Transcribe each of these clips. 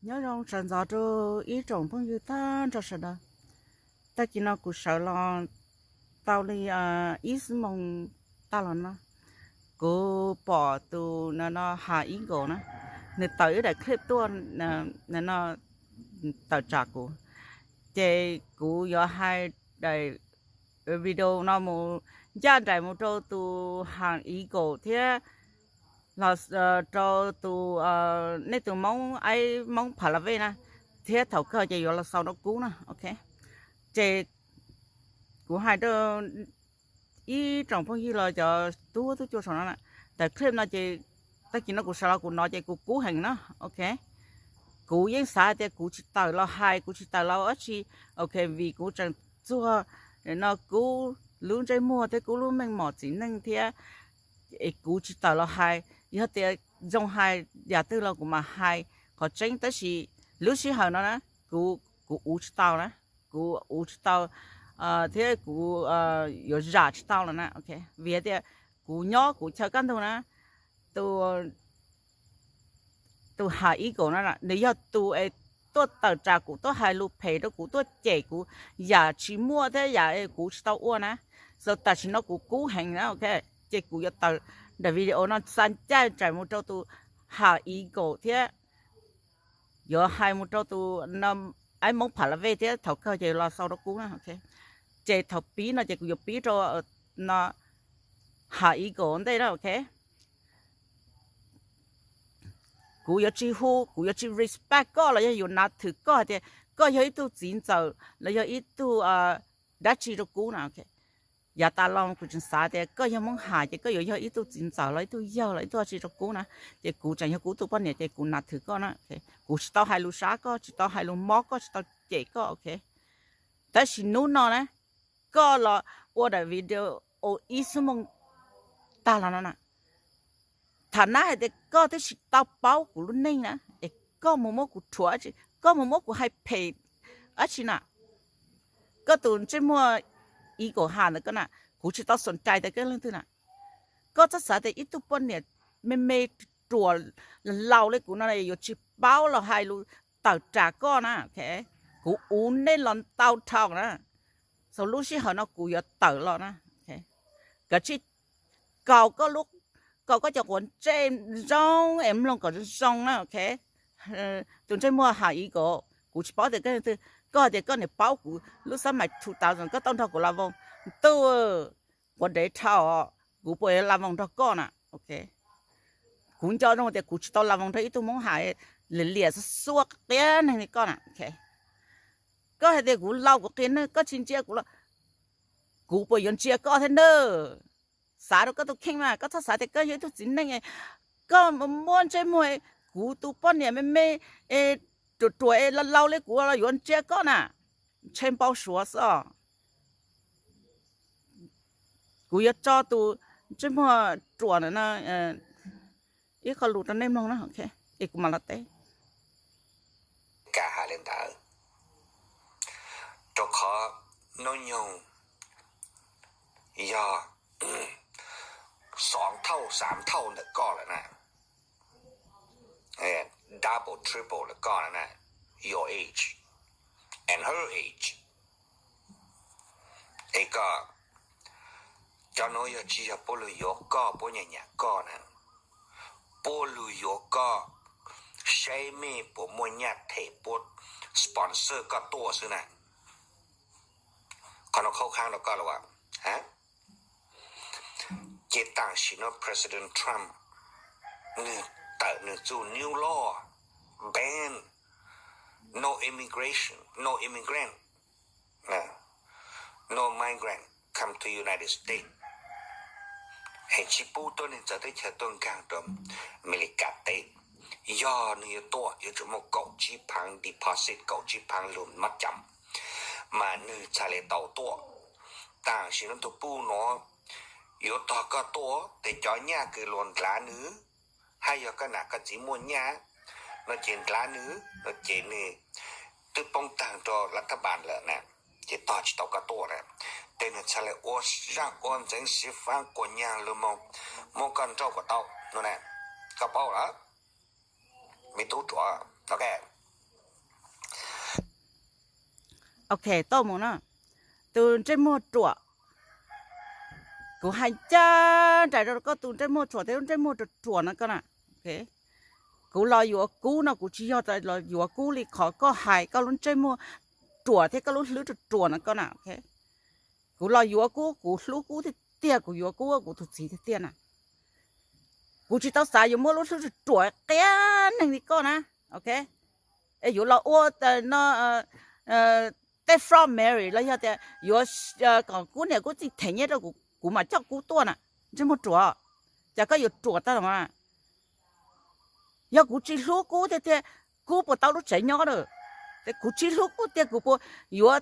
Nyob zoo sawv ntxov rau ib tsoom phooj ywg tag nrho sawv daws. Tag kis no kuv sawv los tau li ib xuab moos tag los no, kuv pom tus no no Ha Eagle na, nws tawm ib daim clip tuaj no, tawm tsam kuv, ces kuv yuav hais daim video no mus ncaj nraim mus rau tus Ha Eagle thiab los rau tus, nej tus Hmoob aib Hmoob Pha La Vej na, thiab thaum kawg ces yuav los xaus rau Kub na, ok. Ces kuv hais rau ib tsoom phooj ywg los cov tub tub cua saum no na, daim clip no ces tag kis no kuv sawv los kuv hnov ces kuv kub heev na, ok. Kuv yeej xav tias kuv tsis tawm los hais, kuv tsis tawm los ua dab tsi, ok, vim kuv tseem txuag no Kub lub ntsej muag thiab Kub lub meej mom txiv neej thiab, es kuv tsis tawm los hais. Yog tias zoo hais yam twg los kuv mam hais qhov tseeb, tab sis lub sij hawm no na, kuv, kuv uv tsis tau na, kuv uv tsis tau thiab kuv yuav zam tsis tau los na, ok. Vim tias kuv nyob kuv chaw kaj ntug na, tus tus Ha Eagle no nws yog tus es tuaj tawm tsam kuv, tuaj hais lus phem rau kuv, tuaj cem kuv yam tsis muaj thiab yam kuv tsis tau ua na. So tam sim no kuv kub heev na, ok. Ces kuv yuav tawm daim video no xa ncaj nraim mus rau tus Ha Eagle thiab yuav hais mus rau tus aib Hmoob Pha La Vej thiab thaum kawg ces los xaus rau Kub na, ok. Ces thaum pib no ces kuv yuav pib rau no Ha Eagle ntej na, ok. Kuv yuav tsis hu, kuv yuav tsis respect koj los yog yuav nav thwm koj hais tias koj yog ib tug txiv ntxawm los yog ib tug dab tsi rau Kub na, ok. Yav tas los kuv tseem xav tias koj yog Hmoob Hais ces koj yuav yog ib tug txiv ntxawm los ib tug yawg los ib tug dab tsi rau Kub na, ces kuv tseem yog Kub tus poj niam ces kuv nav thwm koj na. Kuv tsis tau hais lus sab koj, tsis tau hais lus mob koj, tsis tau cem koj, ok. Tab sis hnub no na, koj los ua daim video ib xuab moos tag los no na, tham nab hais tias koj twb tsis tau paub kuv lub neej na, es koj mus muab kuv rhuav dab tsi, koj mus muab kuv hais phem dab tsi na. Koj tus ntsej muag Eagle Ha ntawd koj na, kuv tsis tau xom rais tias koj leej twg na. Koj txhob xav tias ib tug poj niam me me ruam laus li kuv no yuav tsis paub los hais lus tawm tsam koj na, ok. Kuv uv nej los ntau dhau na. Xaus lub sij hawm no kuv yuav tawm los na, ok. Kav tsij kaus koj lub, kaus koj cov quav ntsej zoo es mloog kom zoo zoo na, ok. Tus ntsej muag Ha Eagle, kuv tsis paub tias koj leej twg, koj hais tias koj niam paub kuv lub xab mais two thousand, koj tau nrog kuv la voos, ntuj, quav dev dhau, kuv puas yuav la voos nrog koj na, ok. Kuv nco zoo tias kuv tsis tau la voos nrog ib tug Hmoob Hais liam liam xuab xuab qias neeg li koj na, ok. Koj hais tias kuv laus kuv qias neeg, koj tsis ntsia kuv los kuv puas yuav ntsia koj thiab na. Xav rau koj tus kheej mas, koj txhob xav tias koj yog ib tug txiv neej, koj muab ntsej muag kuv tus poj niam me me ruam ruam es laus laus li kuv los yuav ntsia koj na. Ntshe npau suav xwb os. Kuv yuav tso tus ntsej muag ruam ntawm no ib qho lus rau nej mloog na, es kuv mam los teb. Kam hais li ntawd, rau qhov hnub nyoog yog xov thauj xav thauj ntawm koj lawm na, double triple lawm koj lawm na, your age and her age. Es koj, cov nuav yog tsis yog puab lug yuav koj, puab nyam nyam koj na, puab lug yuav koj saib mej puas muaj nyaj them puab sponsor koj tuaj xwb na. Qhov nuav khaub khaab rau koj lawm as. Ces tam sim no President Trump nwg tawm nwg txuj new law ban no immigration, no immigrant, no migrant come to United States. Es tsis pub tuab neeg txawv teb chaws tuaj nkaag rau Amelikas teb. Yog nwg yuav tuaj yuav tsum muaj kaum tsib phaav deposit, kaum tsib phaav lug mab cam mas nwg txhaj le tau tuaj. Tam sim no tug puj nuav yuav tog koj tuaj, tes cov nyaj kws luag ndlav nwg, hab yog koj nam koj txiv muaj nyaj no ces ndlav nwg no ces nwg twb poob taag rau lav thab npas lawm na, ces tog tsis tau koj tuaj na. Tes nwg txhaj le ua zaaj ua ntxeev xi faab quas nyaag lug moog muab koj nrauj kom tau no na. Koj paub lawm, me tub ruam, ok. Ok, tau mus no, tus ntsej muag ruam, kuv hais ncaj nraim rau koj, tus ntsej muag ruam thiab lub ntsej muag ruam ruam no koj na. Kuv los yuav Kub no kuv tsis yog los yuav Kub li qhov koj hais koj lub ntsej muag ruam thiab koj lub hlwb ruam ruam no koj na. Kuv los yuav Kub, kuv hlub Kub tiag tiag, kuv yuav Kub ua kuv tus txiv tiag tiag na. Kuv tsis tau xav yuav muab lub hlwb ruam ruam qia neeg li koj na. Ok, es yuav los ua no, tej fraud marriage los yog tias yuav kom Kub niam Kub txiv them nyiaj rau kuv, kuv mam coj Kub tuaj na. Ntsej muag ruam, cas koj yuav ruam tag los? Yog kuv tsis hlub Kub tiag tiag, Kub puas tau lub tsev nyob lawm? Kuv tsis hlub Kub tiag kuv puas yuav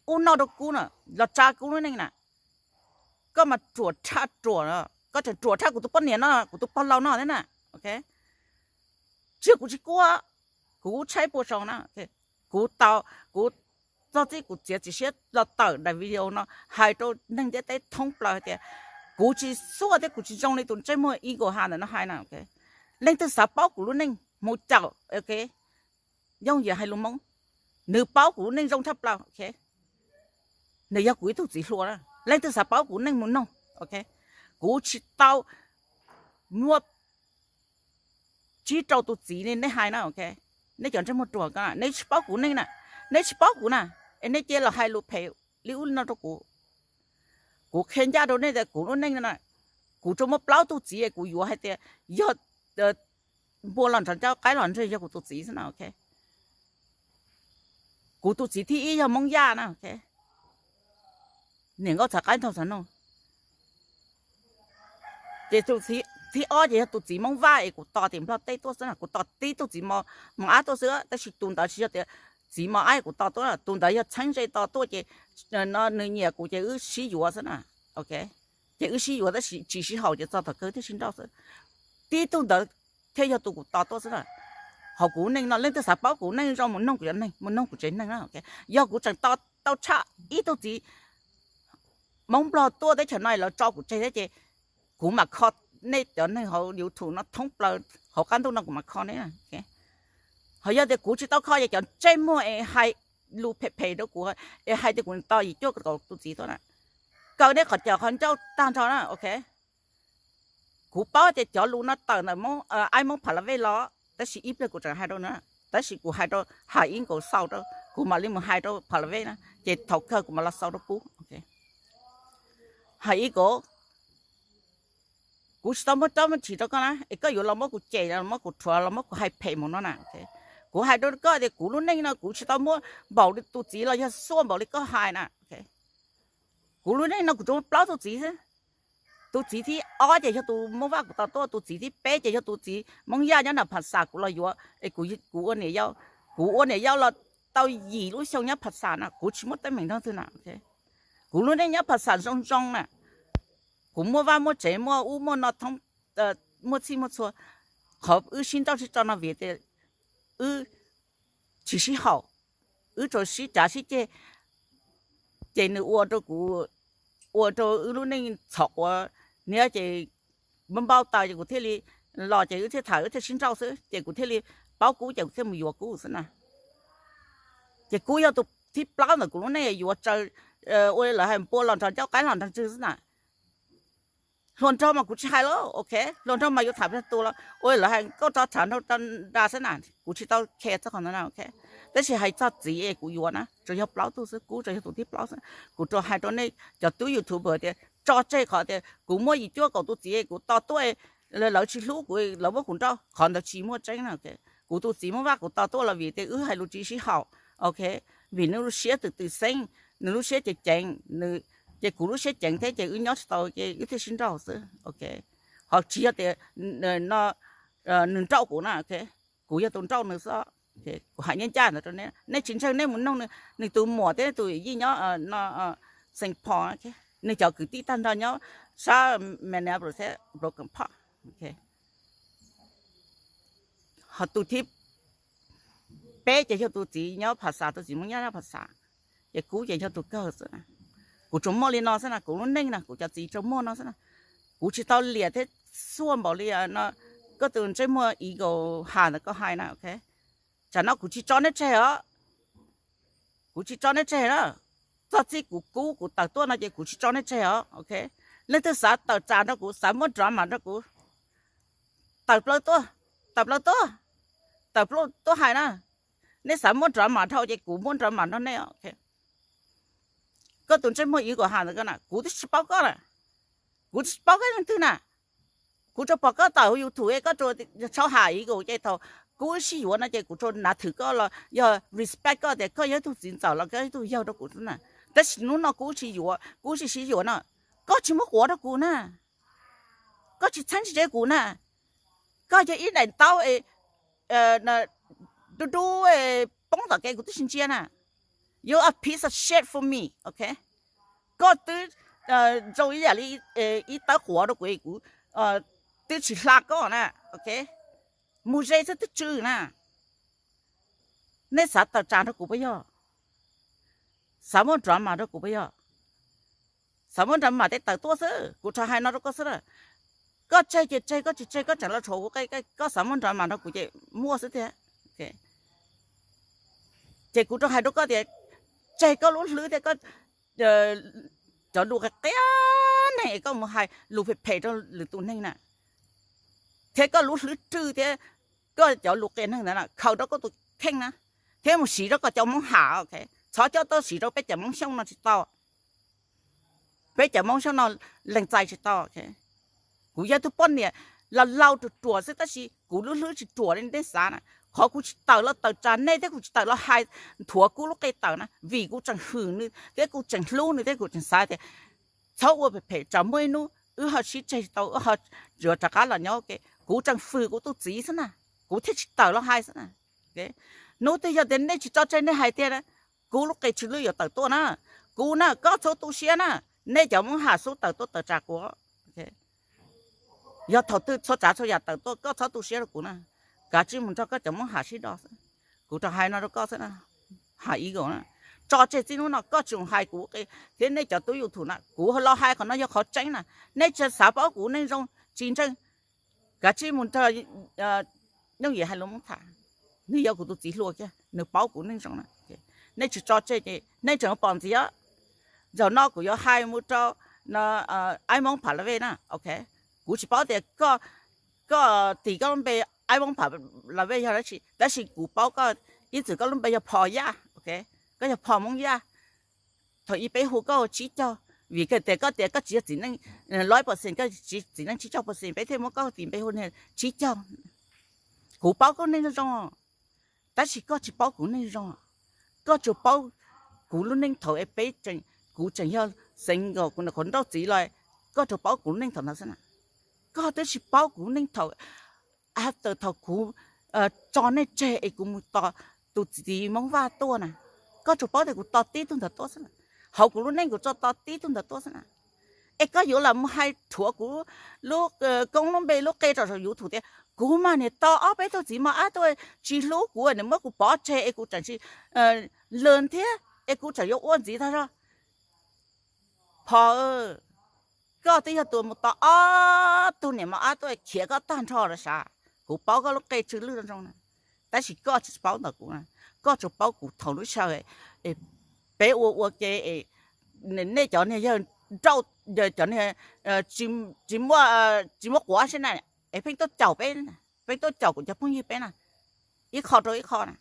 ub noj rau Kub na, los tsa Kub lub neej na? Koj mas ruam tshaj ruam, koj tseem ruam tshaj kuv tus poj niam no, kuv tus pog laus no thiab na. Ok, tsis yog kuv tsis quaj, kuv tshaib puas tsaus na. Kuv tau, kuv txog txij kuv txiav txim siab los tawm daim video no hais rau neeg ntiaj teb thoob plaws hais tias kuv tsis xuaj thiab kuv tsis zoo li tus ntsej muag Eagle High ntawm no hais na. Leej twg xav paub kuv lub neej mus caum, ok, Yooj Yias hais lus Hmoob, nws paub kuv lub neej zoo tshaj plaws. Nws yog kuv ib tug txiv hluas na, leej twg xav paub kuv neej mus noog. Ok, kuv tsis tau muab tsib rau tus txiv li nej hais na. Ok, nej cov ntsej muag ruam ko, nej tsis paub kuv neej na, nej tsis paub kuv na, es nej cia los hais lus phem li ub li no rau kuv. Kuv qhia ncaj rau nej tias kuv lub neej na, kuv tsuas muaj plaub tug txiv es kuv yuav hais tias yog npua los nrog ncauj qaib los ntseg yog kuv tus txiv xwb na. Ok, kuv tus txiv thib ib yog Hmoob Yaj na. Ok, niam nkauj txhav qaib ntaug txhav noog. Ces tus thib ob ces yog tus txiv Hmoob Vaj es kuv tos tim Nplog teb tuaj xwb na, kuv tos tib tug txiv Mos Ab tuaj xwb, tab sis tus ntawd tsis yog tias txiv Mos Ab kuv tos tuaj, tus ntawd yog txheeb ze tos tuaj ces no nws nyiam kuv ces wb sib yuav xwb na. Ok, ces wb sib yuav tab sis tsis sib haum ces txog thaum kawg thiaj sib nrauj xwb. Tib tug ntawd thiaj yog tus kuv tos tuaj xwb na. Hauv kuv neej no leej twg xav paub kuv neej zoo mus noog kuv cov neeg, mus noog kuv tsev neeg na. Ok, yog kuv tseem tos tau tshaj ib tug txiv Hmoob Nplog tuaj teb chaws no lawv tso kuv tseg thiab ces kuv mam kho nej cov neeg hauv YouTube no thoob plaws hauv qab ntuj no kuv mam kho nej. Ho yog tias kuv tsis tau kho ces cov ntsej muag es hais lus phem phem rau kuv es hais tias kuv tos yim cuaj kaum tus txiv tuaj na, kaw nej qhov cawv qhov ncauj tag nrho na. Ok, kuv paub tias cov lus no tawm ntawm aib Hmoob Pha La Vej los, tab sis ib pliag kuv tseem hais rau na, tab sis kuv hais rau, hais ib nkaus xaus rau kuv mam li mus hais rau Pha La Vej na, ces thaum kawg kuv mam los xaus rau Kub. Hais ib nkaus, kuv tsis tau muab cob muab ntshis rau koj na, es koj yuav los muab kuv cem, los muab kuv rhuav, los muab kuv hais phem mus no na. Kuv hais rau koj tias kuv lub neej no kuv tsis tau muab npaum li tus txiv los yog xuaj npaum li koj hais na. Kuv lub neej no kuv tsuas muaj plaub tus txiv xwb. Tus txiv thib ob ces yog tus Hmoob Vaj kuv tos tuaj, tus txiv thib peb ces yog tus txiv Hmoob Yaj nyob nram Phas Xas kuv los yuav es kuv ua niam yau. Kuv ua niam yau los tau yim lub xyoo nyob Phas Xas na, kuv tsis muaj teeb meem nrog twg na. Kuv lub neej nyob Phas Xas zoo zoo na, kuv muaj vaj muaj tsev, muaj ub muaj no thoob, muaj txhij muaj txhua. Qhov wb sib nrauj sib tso no vim tias wb tsis sib haum, wb tsuas sib cav sib ceg, ces nws ua rau kuv, ua rau wb lub neej txhov quav niab ces npau taws ces kuv thiaj li los ces wb thiaj tham wb thiaj sib nrauj xwb ces kuv thiaj li paub Kub ces kuv thiaj mus yuav Kub xwb na. Ces Kub yog tus thib plaub ntawm kuv lub neej yuav tsaws, ua li lawv hais npua los nrog ncauj qaib los nrog ntseg xwb na. Hluas nraug mas kuv tsis hais los, ok, hluas nraug mas yuav tham nrog tus los ua li lawv hais nkauj rog tham nraug nra xwb na, kuv tsis tau care txog qhov ntawd na. Ok, tab sis hais txog txiv es kuv yuav na tsuas yog plaub tug xwb, Kub tsuas yog tus thib plaub xwb. Kuv tsuas hais rau nej cov tub YouTube tias tso tseg qhov tias kuv muaj yim cuaj kaum tus txiv kuv tos tuaj, lawv tsis hlub kuv, lawv muab kuv nrauj, qhov ntawd tsis muaj tseeb na. Kuv tus txiv Hmoob Vaj kuv tos tuaj los vim tias wb hais lus tsis sib haum. Ok, vim nws lub siab twm twm xeeb, nws lub siab ceev ceev, ces kuv lub siab ceev thiab ces wb nyob tsis tau ces wb thiaj sib nrauj xwb. Ok, ho tsis yog tias no nws nrauj kuv na. Ok, kuv yog tus nrauj nws xwb. Kuv hais ncaj ncaj ntawd rau nej, nej tsis ntseeg nej mus noog nws tus muam thiab tus yij nyob no, Saint Paul, nws cov kwv tij tag nrho nyob sab Minneapolis thiab Brooklyn Park. Ho tus thib peb ces yog tus txiv nyob Phas Xas, tus txiv Hmoob Yaj nyob Phas Xas, ces Kub ces yog tus kawg xwb. Kuv tsuas muaj li no xwb na, kuv lub neej na kuv cov txiv tsuas muaj no xwb na. Kuv tsis tau liam thiab xuaj npaum li no koj tus ntsej muag Eagle High ntawd koj hais na. Ok, tsam no kuv tsis tso nej tseg os. Kuv tsis tso neb tseg na. Txog txij kuv kub kuv tawm tuaj no ces kuv tsis tso neb tseg os, ok. Leej twg xav tawm tsam nrog kuv, xav muab drama nrog kuv, tawm plaws tuaj, tawm plaws tuaj, tawm plaws tuaj hais na. Neb xav muab drama dhau ces kuv muab drama nrog neb, ok. Koj tus ntsej muag ib kuv has ntawd na, kuv twb tsis paub koj na, kuv tsis paub koj leej twg na. Kuv tsuas pom koj tawm hauv YouTube, koj tsuas tshau ham ib kuv ces thaum kuv sib yuav no ces kuv tsuas nav thwm koj los yog respect koj tias koj yog ib tug txiv ntxawm los koj ib tug yawg rau kuv xwb na. Tab sis hnub no kuv tsis yuav, kuv tsis sib yuav no, koj tsis muab quav rau kuv na, koj tsis txheeb tsis ze kuv na. Koj yog ib daim ntaub dub dub poob tom kev kuv twb tsis ntsia na. You are a piece of shit for me, ok. Koj twb zoo ib yam li ib tawb quav rau kuv, kuv twb tsis hla koj na, ok. Mus ze xwb twb tsw na. Neb xav tawm tsam nrog kuv puas yog? Xav muab drama nrog kuv puas yog? Xav muab drama tej tawm tuaj xwb, kuv rov hais no rau koj xwb na. Koj tseg ces tseg, koj tsis tseg koj tseem los tshuav kuv qe, koj xav muab drama nrog kuv ces muaj xwb tiag. Ces kuv rau hais rau koj tias, tseg koj lub hlwb thiab koj cov lus qia qia neeg es koj mus hais lus phem phem rau lwm tus neeg na, thiab koj lub hlwb rwj thiab koj cov lus qia neeg ntawd na khaws rau koj tus kheej na, thiab mus siv rau koj cov Hmoob Ham, ok. Txhob coj tuaj siv rau peb cov Hmoob Xyooj no tsis tau. Peb cov Hmoob Xyooj no lees txais tsis tau. Kuv yog tug poj niam laus laus ruam ruam xwb tab sis kuv lub hlwb tsis ruam li nej xav na. Qhov kuv tsis tawm los tawm tsam nej thiab kuv tsis tawm los hais nthuav kuv lub qe tawm na vim kuv tseem hwm nws thiab kuv tseem hlub nws thiab kuv tseem xav tias txhob ua phem phem tsam muaj ib hnub wb ho sib tseg tsis tau, wb ho yuav rov qab los nyob ua ke. Kuv tseem hwm kuv tus txiv xwb na, kuv thiaj tsis tawm los hais xwb na. Hnub twg yog tias nej tsis tso tseg nej hais tiag na, kuv lub qe tsw lwj yuav tawm tuaj na. Kuv na koj txhob tu siab na, nej cov Hmoob Ham xub tawm tuaj tawm tsam kuv. Yog thaum twg txhua tsav txhua yam tawm tuaj koj txhob tu siab rau kuv na, kav tsij mus nrog koj cov Hmoob Ham sib do xwb. Kuv rau hais no rau koj xwb na, Ham Ib Kaum na, tso tseg txij hnub no koj tsis mus hais kuv qe thiab nej cov tub YouTube na, kuv los hais qhov no yog qhov tseeb na. Nej tsis xav paub kuv neej zoo tsis ntseeg, kav tsij mus nrog Yooj Yim hais lus Hmoob tham, nws yog kuv tus txiv hluas kiag nws paub kuv neej zoo na. Nej tsis tso tseg ces nej tseem pom ntxiv. Zaum no kuv yuav hais mus rau Aib Hmoob Phav Las Vej na, ok. Kuv tsis paub tias koj tis koj lub npe Aib Hmoob Phav Las Vej yog dab tsi, tab sis kuv paub koj, ib txwm koj lub npe yog Phom Yaj, ok. Koj yog Phom Hmoob Yaj. Thaum ub peb hu koj ua Tsib Caug, vim tias koj tias koj tsis yog txiv neej, lawv percent koj tsis txiv neej, tsib caug percent peb thiaj muab koj tis npe hu Tsib Caug. Kuv paub koj neej zoo zoo, tab sis koj tsis paub kuv neej zoo. Koj tsuas paub kuv lub neej thaum es peb, kuv tseem yog single, kuv nyuam qhuav nrauj txiv los, koj tsuas paub kuv lub neej thaum ntawd xwb na. Koj twb tsis paub kuv neej thaum, after thaum kuv tso nej tseg es kuv mus tos tus txiv Hmoob Vaj tuaj na. Koj tsuas paub tias kuv tos tib tug ntawd tuaj xwb na. Hauv kuv lub neej kuv tsuas tos tib tug ntawd tuaj xwb na. Es koj yuav los mus hais rhuav kuv lub koob lub npe lub qe rau saum YouTube tias kuv mas niam tos ob peb tug txiv mos ab tuaj tsis hlub kuv, nws muab kuv pov tseg es kuv tseem tsis lees thiab es kuv tseem yuav ua ntxiv tag zog. Phom, koj twb yog tus mus tos ob tug niam mos ab tuaj khiav koj tag nrho lawm sav. Kuv paub koj lub qe tsw lwj zoo zoo na, tab sis koj tsis paub ntawm kuv na. Koj tsuas paub kuv thaum lub sij hawm peb ua ua ke, nej cov niag yawg nrauj, cov niag tsis muaj, tsis muaj quav sab na, es pheej tuaj caum peb, pheej tuaj caum kuv cov phooj ywg peb na, ib qho rau ib qho na.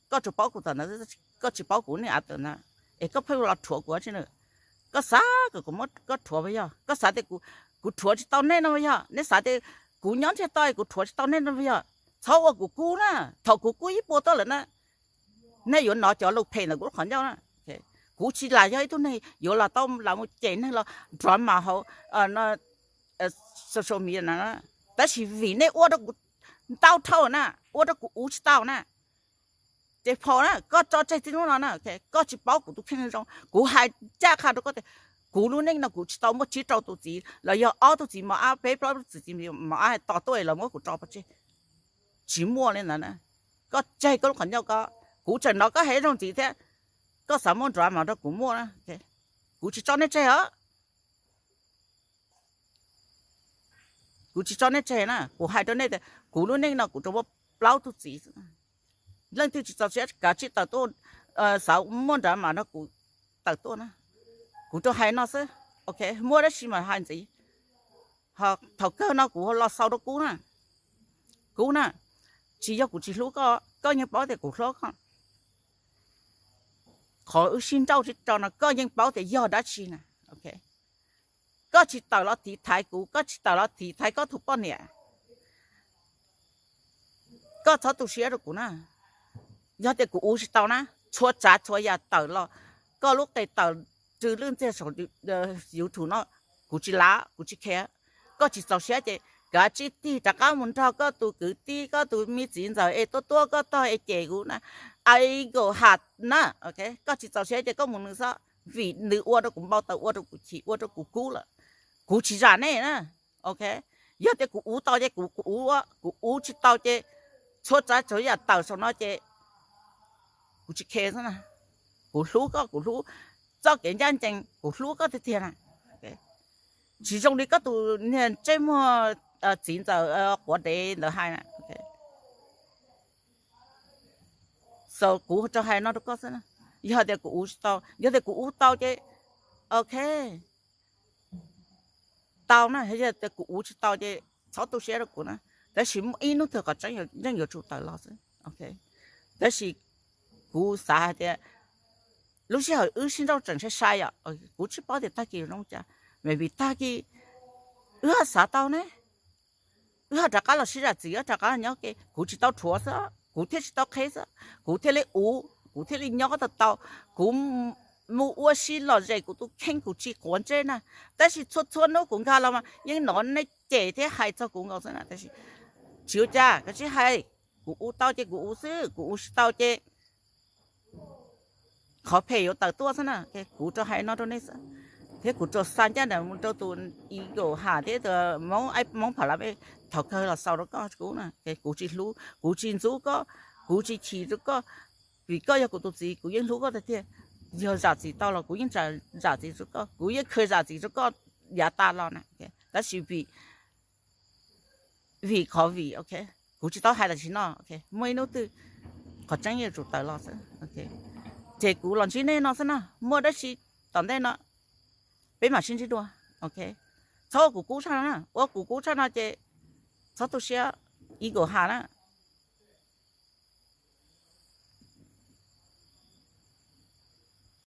Koj tsuas paub kuv thaum ntawd, koj tsis paub kuv niaj av tawm ntawd, es koj pheej los rhuav kuv tsi na. Koj xav kom kuv muab koj rhuav puas yog? Koj xav tias kuv rhuav tsis tau nej no puas yog? Nej xav tias kuv nyob ntsiag to kuv rhuav tsis tau nej no puas yog? Txhob ua kuv kub na, thaum kuv kub ib puas tuaj lawm na, nej yuav hnov cov lus phem ntawm kuv lub qhov ncauj na. Kuv tsis lam yog ib tug neeg yuav los tau lam mus cem neeg los drama hauv social media na, tab sis vim nej ua rau kuv ntau dhau na, ua rau kuv uv tsis tau na. Ces Phom na, koj tso tseg txij hnub no na, koj tsis paub kuv tus kheej zoo. Kuv hais ncaj qha rau koj tias kuv lub neej no kuv tsis tau muaj tsib rau tus txiv los yog ob tug txiv mos ab, peb plaub tug txiv mos ab tos tuaj los muab kuv tso pov tseg. Tsis muaj li ntawd na. Koj tseg koj lub qhov ncauj koj, kuv tseem hnov koj hais zoo ntxiv thiab. Koj xav muab drama rau kuv muaj na, kuv tsis tso nej tseg os. Kuv tsis tso nej tseg na, kuv hais rau nej tias kuv lub neej no kuv rau muaj plaub tug txiv. Leej twg tsis txaus siab kav tsij tawm tuaj Xav muaj nrad mas nrog kuv tawm tuaj na. Kuv rau hais no xwb, ok, muaj dab tsi mas hais ntxiv. Thaum kawg no kuv los xaus rau Kub na. Kub na, tsis yog kuv tsis hlub koj, koj yeej paub tias kuv hlub koj. Qhov wb sib nrauj sib tso no koj yeej paub tias yog dab tsi na. Koj tsis tawm los tiv thaiv kuv, koj tsis tawm los tiv thaiv koj tus poj niam. Koj txhob tu siab rau kuv na. Yog tias kuv uv tsis tau na, txhua tsav txhua yam tawm los, koj lub qe tawm rw lwj ntxiag saum YouTube no, kuv tsis lav, kuv tsis khe. Koj tsis txaus siab ces kav tsij tig rov qab mus nrog koj tus kwv tij, koj tus me txiv ntxawm es tuaj tuab koj tog es cem kuv na. Ai nkaus ham na, koj tsis txaus siab ces koj mus nws xwb, vim nws ua rau kuv npau taws, ua rau kuv chim, ua rau kuv kub lawm. Kuv tsis zam nej na, ok. Yog tias kuv uv tau ces kuv, kuv uv, kuv uv tsis tau ces txhua tsav txhua yam tawm saum no ces kuv tsis khe xwb na. Kuv hlub koj, kuv hlub txoj kev ncaj ncees, kuv hlub koj tiag tiag na. Tsis zoo li koj tus niag ntsej muag txiv ntxawm quav dev ntawd hais na. So kuv rau hais no rau koj xwb na. Yog tias kuv uv tsis tau, yog tias kuv uv tau ces ok, tau na. Yog tias kuv uv tsis tau ces txhob tu siab rau kuv na. Tab sis muaj ib hnub twg qhov tseeb yeej yuav tsum tawm los xwb. Tab sis kuv xav hais tias lub sij hawm wb sib nrauj tseem sai sai os, kuv tsis paub tias tag kis zoo cas, maybe tag kis wb ho xav tau ne, wb ho rov qab los sib zam txim, wb rov qab los nyob ke. Kuv tsis tau rhuav xwb, kuv thiaj tsis tau qheb xwb, kuv thiaj li uv, kuv thiaj li nyob tau tau. Kuv mus ua si lom zem kuv tus kheej, kuv tsis quav ntsej na. Tab sis txhua txhua hnub kuv nkag los mas yeej hnov nej cem thiab hais txog kuv nkaus xwb na. Tab sis tsis ua cas, koj tsis hais. Kuv uv tau ces kuv uv xwb, kuv uv tsis tau ces qhov phem yuav tawm tuaj xwb na. Kuv rau hais no rau nej xwb, thiab kuv rau xa ncaj nraim mus rau tus Eagle Ham thiab tus Hmoob Pha La Mej, thaum kawg los xaus rau koj Kub na. Kuv tsis hlub, kuv tsis ntxub koj, kuv tsis chim rau koj, vim koj yog kuv tus txiv, kuv yeej hlub koj tiag tiag. Yog zam txim tau los kuv yeej zam txim rau koj, kuv yeej khaws zam txim rau koj yav tas los na. Tab sis vim, vim qhov vim, ok, kuv tsis tau hais tam sim no, muaj ib hnub twg qhov tseeb yuav tsum tawm los xwb. Ces kuv los ntsib nej no xwb na, muaj dab tsi tom ntej no peb mam sib ntsib dua, ok. Txhob ua kuv kub tshaj no na, ua kuv kub tshaj no ces txhob tu siab, Eagle Ham na.